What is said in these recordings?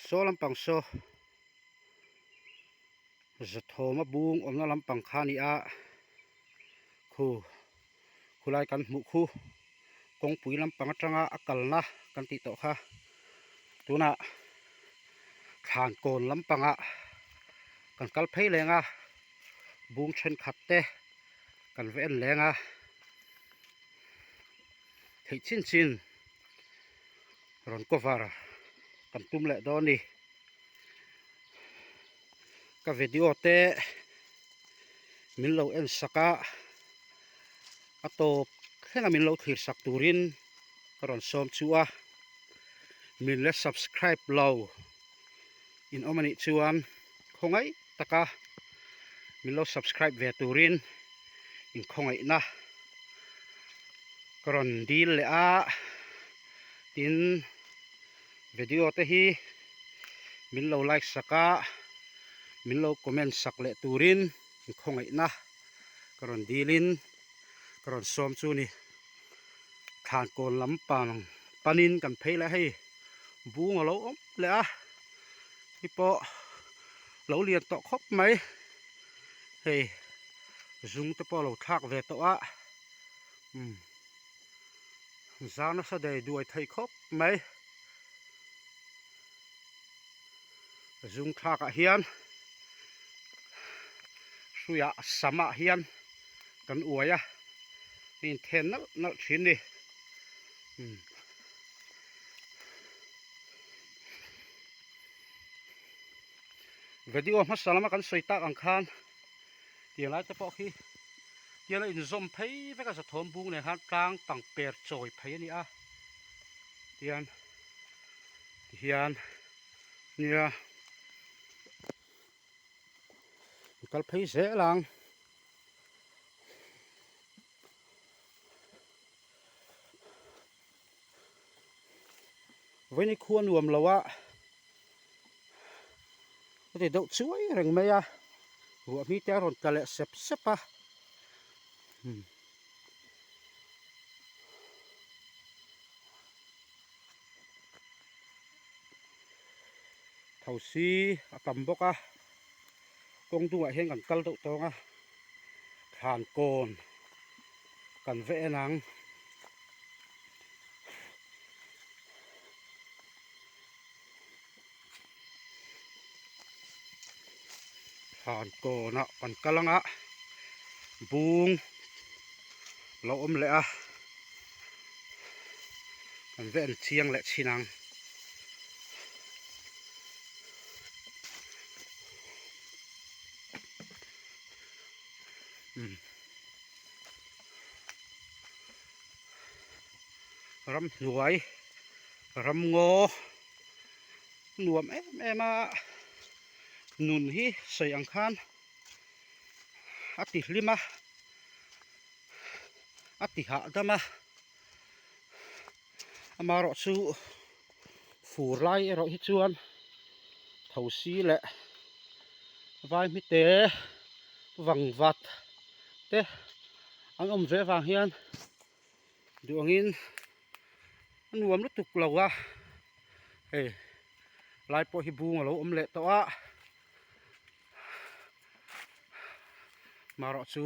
Saw lampang saw Zathawma bung awmna lampang kha a ni a, khu khulai kan hmuh khu kawngpui lampang atanga a kalna kan tih tawh kha tunah thlan kawn lampangah kan kal phei leng a bung thenkhat te kan va en leng a theih chin chin rawn cover kan tum leh dawn a ni. Ka video te min lo en sak a, a tawp thleng a min lo thlir sak turin ka rawn sawm chu a, min la subscribe lo in awm anih chuan khawngaih taka min lo subscribe ve turin in khawngaihna ka rawn dil leh a, tin. Video te hi min lo like sak a, min lo comment sak leh turin in khawngaihna ka rawn dilin ka rawn sawm chu ni. Thlan kawn lampang panin kan phei leh a hei bung a lo awm leh a, hei pawh lo lian tawh khawp mai hei zung te pawh a lo thlak ve tawh a umm. Zar nasa dei duai thei khawp mai. Zung thlakah hian hruiah samah hian kan uai a, a inthen nalh nalh thin ni. Umm. Video hmasa lama kan sawi tak ang khan tiang lai te pawh khi tiang a inzawm phei vek a zathawm bung nen khan tlang pang per chawi phei a ni a tian tihian nia kal phei zel ang. Vawiin khua nuam lo a a ti deuh chuai reng mai a ruah hmi te a rawn tla leh sep sep a umm. Thosi a tam bawk a kawng dungah hian kan kal deuh tawng a thlan kawn kan va en ang. Thlan kawnah kan kal ang a bung lo awm leh a kan va en chiang leh chhin ang. Ramhnuai ramngaw nuam em em a nun hi sawi ang khan a ti hlim a a ti hahdam a amaherawh chu fur lai erawh hi chuan thosi leh vaihmite vangvat te an awm ve avang hian duh angin a nuam lutuk lo a hei lai pawh hi bung a lo awm leh tawh a marawh chu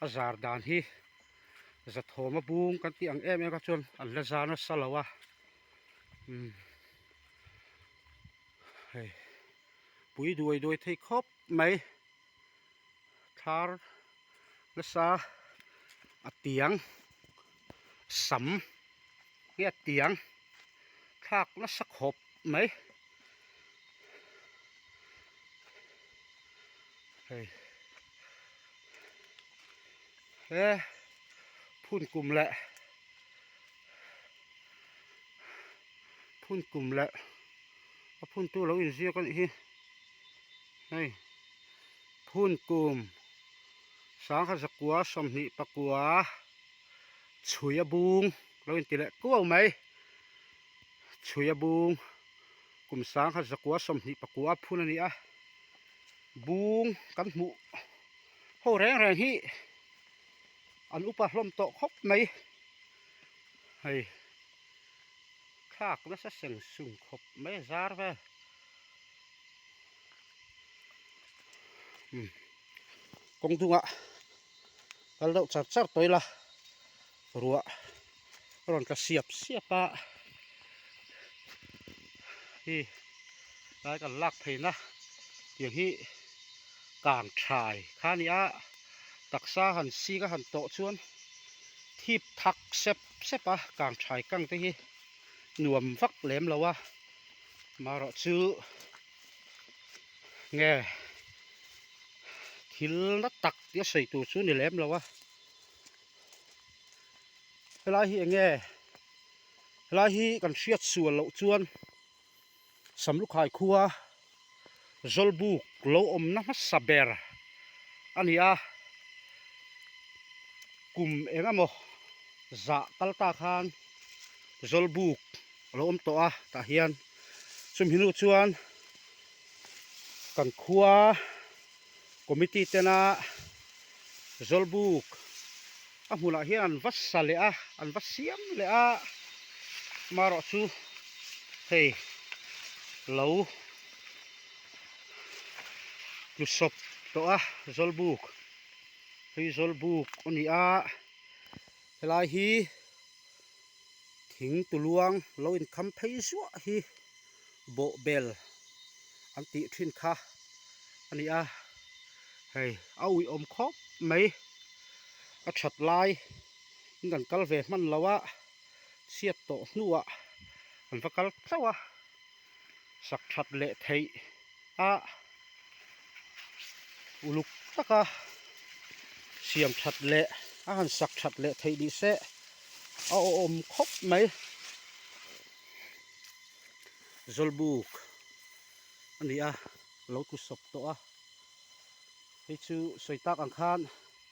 a zar dan hi zathawma bung kan tih ang em em kha chuan an la zar nasa lo a umm hei pui duai duai thei khawp mai. Thar nasa a tiang sam nge a tiang thlak nasa khawp mai hei he phun kum leh phun kum leh a phun tu lo inziak a nih hi hei. Phun kum sangha zakua 24 chhui a bung lo inti leh kuau mai chhui a bung kum sangha zakua 24 phun a ni a bung kan hmuh ho reng reng hi an upa hlawm tawh khawp mai hei thlak nasa seng sung khawp mai a zar vel. Umm kawng dungah kal deuh char char tawh ila ruah a rawn tla siap siap a hei lai kan lak pheina tiang hi kang thai kha a ni a taksa han sik a han tawh chuan thip thak sep sep a kang thai kang te hi nuam vak lem lo a marawh chu nge thil na tak tia sawi tur chu ni lem lo a helai hi eng nge helai hi kan hriat sual loh chuan Samlukhai khua Zawlbuk lo awmna hmasa ber a ni a kum eng emaw zah kal ta khan Zawlbuk a lo awm tawh a tah hian chumi hnu chuan kan khua committee tena Zawlbuk a hmunah hian an va sa leh a an va siam leh a amaherawh chu hei lo tlusawp tawh a Zawlbuk hei Zawlbuk a ni a helai hi thing tuluang lo inkham phei zuah hi bawhbel an tih thin kha a ni a hei a uiawm khawp mai a that lai in kan kal ve hman lo a chhiat tawh hnuah an va kal chauh a sak that leh theih a uluk taka siam that leh a han sak that leh theih ni se a awm khawp mai. Zawlbuk a ni a lo tlu sawp tawh a hei chu sawi tak ang khan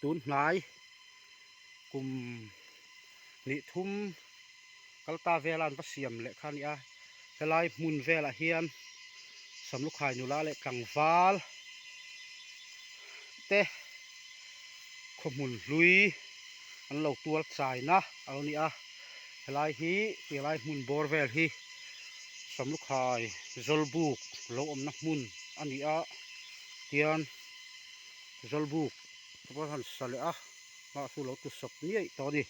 tun hnai kum hnih thum kal ta vela an va siam leh kha a ni a helai hmun velah hian Samlukhai nula leh tlangval te khawhmun hlui an lo tual chaina a lo ni a. Helai hi helai hmun bawr vel hi Samlukhai Zawlbuk lo awmna hmun a ni a tian Zawlbuk te pawh han sa leh a hmah chu lo tu sawp niaih tawh a ni.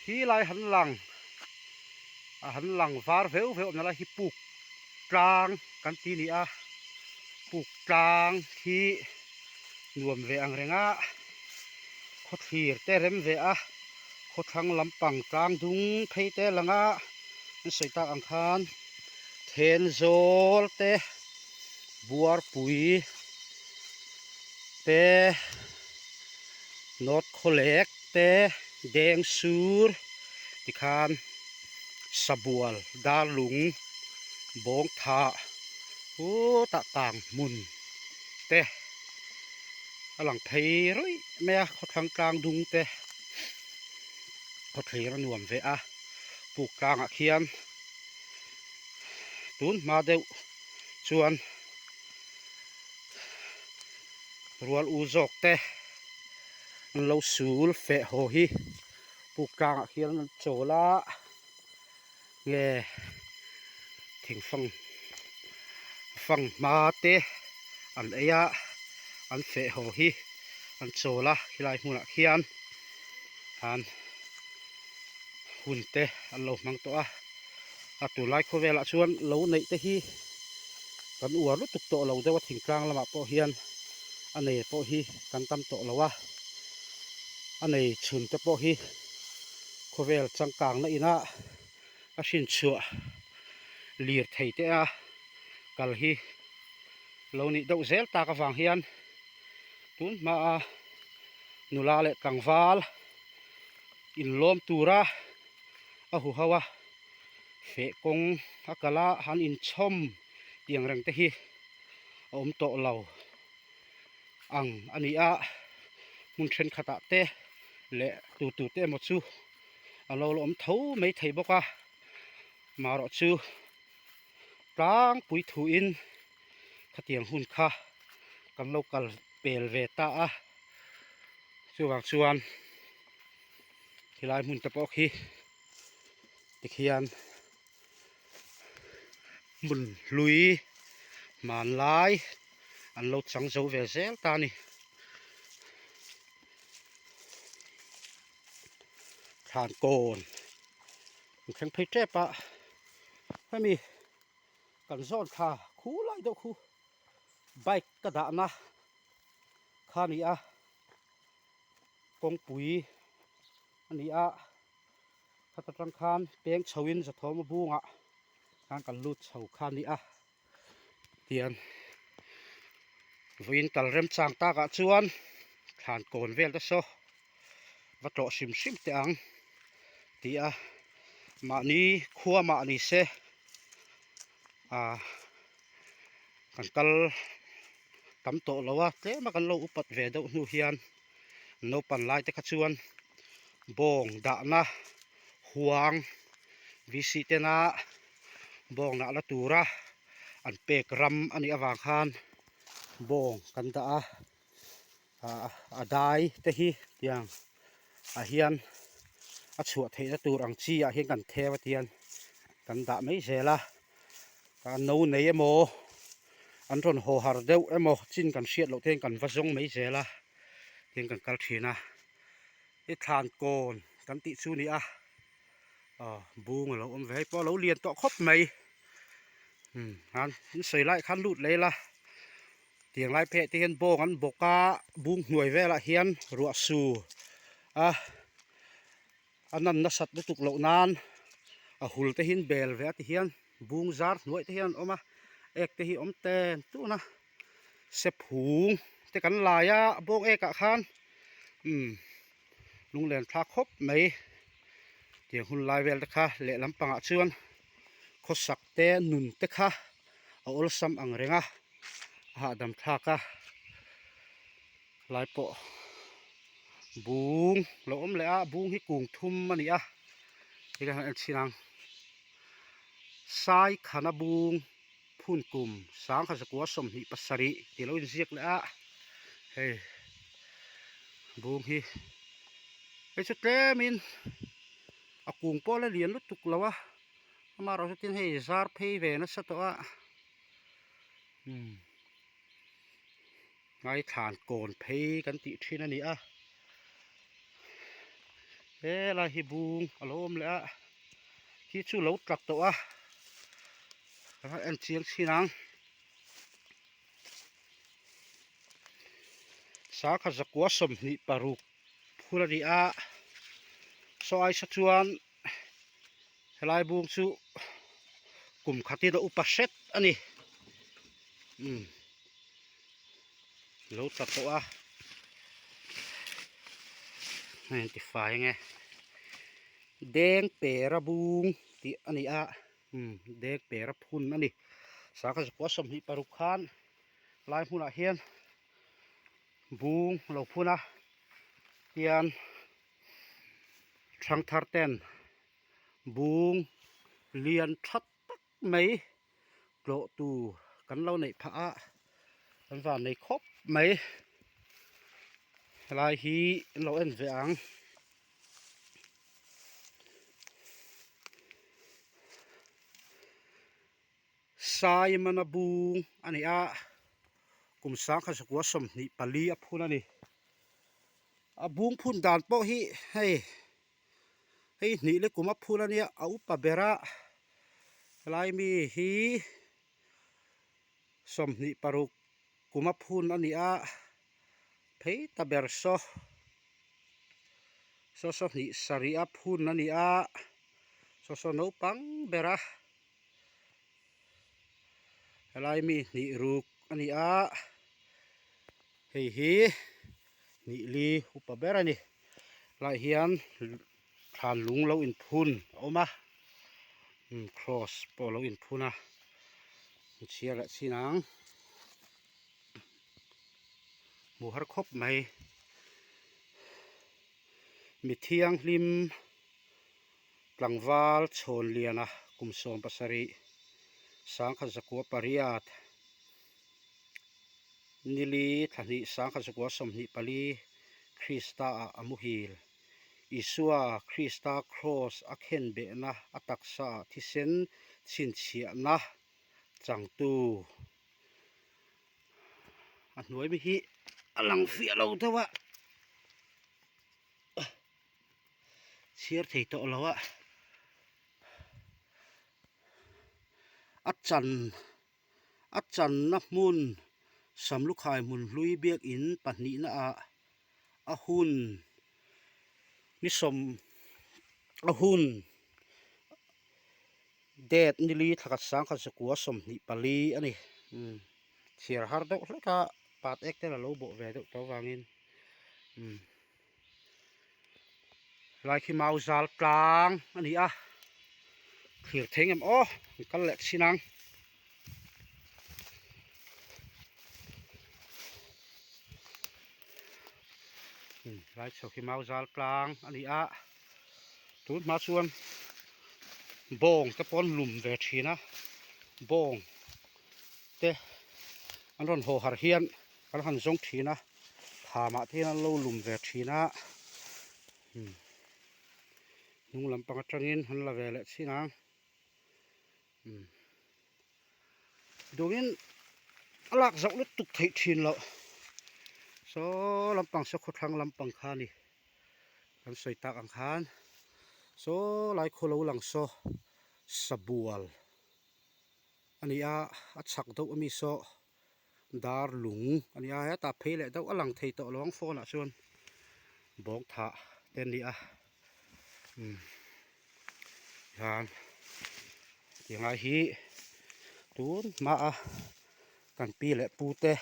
Hi lai han lang a han lang var veu veu awmna lai hi puk tlang kan ti a ni a puk tlang hi. Nuam ve ang reng a, khawthlir te rem ve a, khawthlang lampang tlang dung phei te lang a, an sawi tak ang khan Thenzawl te, Buarpui te, North Khawlek te, Dengsur tikhan Sabual, Darlung, Bawngthah, hutah kang hmun. te a lang phei ruih mai a khawthlang tlang dung te khawthlir a nuam ve a puk tlangah khian tun hma deuh chuan rual u zawk te an lo sul feh haw hi puk tlangah khian an chawl a. Nge thing fang fang hma te an ei a an feh haw hi an chawl a helai hmunah khian an hun te an lo hmang tawh a a tunlai khawvelah chuan lo neih te hi kan uar lutuk tawh lo deuh a thingtlang lamah pawh hian a nei pawh hi kan tam tawh lo a a nei chhun te pawh hi. Khawvel changkangna inah a hrinchhuah lir thei te a kal hi lo nih deuh zel tak avang hian tun hmaa nula leh tlangval inlawm tura a huho a feh kawng a kal a han inchhawm tih ang reng te hi a awm tawh lo. ang a ni a hmun thenkhatah te leh tu tu te emaw chu a lo la awm tho mai thei bawk a marawh chu tlangpui thuin khatiang hun kha kan lo kal pel ve ta a chuvang chuan helai hmun te pawh khi tikhian. Hmun hlui hmanlai an lo chang zo ve zel ta a ni. Thlan kawn an thleng phei tep a hemi kan zawn thla khu lai deuh khu bike ka dahna kha a ni a kawngpui a ni a khata tang khan peng chho in zathawm a bungah khan kan lut chho kha a ni a tian vawiin kal remchang takah chuan thlan kawn vel te saw va tlawh hrim hrim teh ang tih a mahni khua mah ni se ah kan kal tam tawh lo a tlem a kan lo upat ve deuh hnu hian naupang lai te kha chuan bawng dahna huang VC tena bawng dah la tura an pek ram a nih avang khan bawng kan dah a ah a dai te hi tiang ah hian a chhuah theihna tur ang chi ah hian kan theu a tihian kan dah mai zel a ah no nei emaw an rawn haw har deuh emaw chin kan hriat loh te hian kan va zawng mai zel a tin kan kal thin a i thlan kawn kan tih chu a ni a aw bung a lo awm ve hei pawh a lo lian tawh khawp mai umm khan an sawi lai khan lut leh ila tiang lai phei ah te hian bawng an bawk a bung hnuai velah hian ruah su a a nan nasat lutuk loh nan a hul te hi an bel ve a ti hian bung zar hnuai te hian an awm a ek te hi awm ten tun a sephung te kan lai a bawng ek ah khan umm lunglen thlak khawp mai tiang hun lai vel te kha lehlam pangah chuan khawsak te nun te kha a awlsam ang reng a a hahdam thlak a lai pawh bung lo awm leh a bung hi kung thum a ni a hei kan han en chhin ang sai khana bung phun kum sangkhat zakua 27 tih lo inziak leh a hei bung hi hei chu tlemin a kung pawh la lian lutuk lo a amaherawhchu chu tin hei zar phei ve nasa tawh a umm. Ngaithlan kawn phei kan tih thin a ni a helai hi bung a lo awm leh a khi chu lo tla tawh a kan han en chiang chhin ang sangkhat zakua 26 phur a ni a saw aisa chuan helai bung chu kum khatin a upa hret a ni umm lo tla tawh a hei an ti fai ange deng pera bung tih a ni a umm deng pera phun a ni sangkhat zakua 26 khan lai hmunah hian bung a lo phun a tian Thangthar ten bung lian tha tak mai tlawh tur kan lo neih phah a kan van nei khawp mai helai hi an lo en ve ang. Saimana bung a ni a kum 1924 a phun a ni. A bung phun dan pawh hi hei hei hnih leh kum a phun a nia a upa ber a helai mi hi 26 kum a phun a ni a phei ta ber saw saw saw hnih sarih a phun a ni a saw saw naupang ber a helai mi hnih ruk a ni a hei hi hnih li upa ber a ni helaiah hian thlan lung lo inphun a awm a umm cross pawh a lo inphun a an chhiar leh chin ang hmuh har khawp mai mi thianghlim tlangval chhawn liana kum 17 1908 nili thlahnih 1924 Krista ah a muhil. Isua Krista Kraws a khenbehna a taksa ah thisen chhinchhiahna Changtu a hnuai mi hi a lang fiah lo deuh a chhiar thei tawh lo a a chan a channa hmun Samlukhai hmun hlui biakin pahnihna ah a hun ni sawm a hun. Date nili thlakhat sangkhat zakua 24 a ni. Umm chhiar har deuh hlek a pat ek te la lo bawh ve deuh tawh avangin umm helai khi mau zal tlang a ni a thlir thei ngem aw an kal leh chin ang. Umm helai chho khi mau zal tlang a ni a. Tun hma chuan bawng te pawh an lum ve thin a bawng te an rawn haw har hian an han zawng thin a thamah te hian an lo lum ve thin a umm hnung lampang atangin an la ve leh chin ang umm duhin a lak zauh lutuk theih thin loh saw lampang saw khawthlang lampang kha a ni. Kan sawi tak ang khan saw lai khaw lo lang saw sabual a ni a, a chhak deuh ami saw dar lung a ni a, hetah phei leh deuh a lang thei tawh lo ang phone ah chuan bawng thah te a ni a umm hian tiang lai hi tun hmaa kan pi leh pu te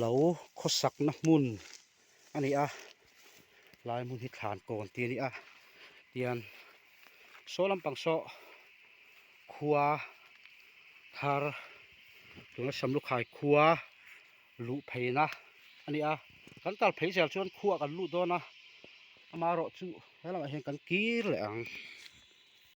lo khawsakna hmun. a ni a lai hmun hi thlan kawn tih a ni a tian saw lampang saw khua thar tuna samlukhai khua luh pheina a ni a kan kal phei zel chuan khua kan lut dawn a amaherawhchu he lamah hian kan kir leh ang.